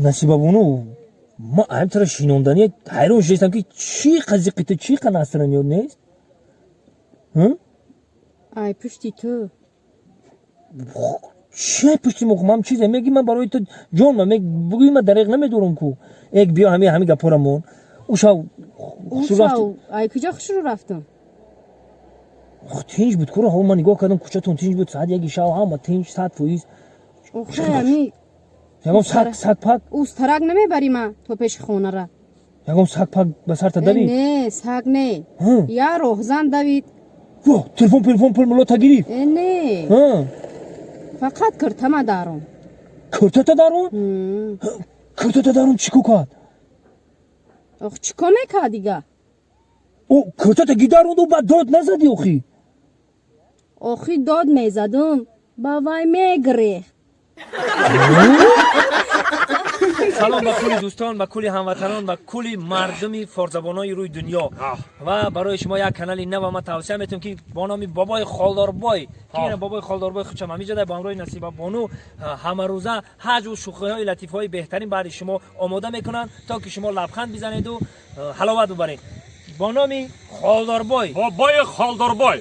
Насибабону, ман ҳамтара шинонданӣ ҳайрон шудастам, ки чӣ қазиқи ту, чӣ қа настроение нест? Ай пушти ту. Чи пушти мо? Ман чизе меги, ман барои ту ҷон ман бугӯи, ман дареғ намедорам ку. Эк, биё, ҳами гапора мон. Ушав Ай куҷо хушрӯ рафтам? Тинҷ буд кура. Ҳо, ман нигоҳ кардам, кӯчатон тинҷ буд, соат 1 шав, ҳама тинҷ, 100%. Охе, ами Ягон саг пак? Устарак намебарӣ ма то пеши хонара. Ягон саг пак ба сарта давид? Не, саг не, я роҳзан давид. Телефон, телефон, пул мулота гирифт? Не, фақат киртама дарон. Киртата дарон? Киртата дарон, чӣ ко кард? Ох, чӣ ко мекард дига? О, киртата гидаронду, баъд дод назадӣ охи? Охи, дод мезадум, ба вай мегирехт. Салом ба кулли дӯстон, ба кулли ҳамватанон, ба кулли мардуми форсзабонои рӯи дунё ва барои шумо як канали нава ман тавсия метавам, ки бо номи Бобои Холдорбой, ки ина Бобои Холдорбой худшам ҳамиҷода бо ҳамроҳи Насиба бону ҳамарӯза ҳаҷву шӯхиҳои латифаҳои беҳтарин баъди шумо омода мекунанд, то ки шумо лабханд бизанеду ҳаловат бубаред, бо номи Холдорбой. Бобои Холдорбой.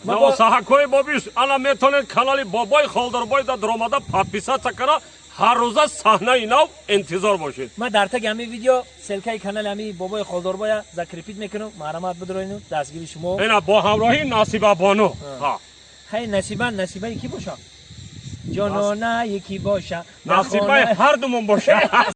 Навосаҳакҳои бобиш ана метавонед канали Бобои Холдорбой да даромада подписаться кара, ҳар рӯза саҳнаи нав интизор бошед. Ман дар таги ҳамин видео ссылка и канали ҳамин Бобои Холдорбоя закрепить мекунам. Марҳамат, бидроину дастгири шумо. Ина бо ҳамроҳии Насиба бону. Хай, насиба, насибаи кӣ боша, ҷононае ки боша? Насибаи ҳар думон боша.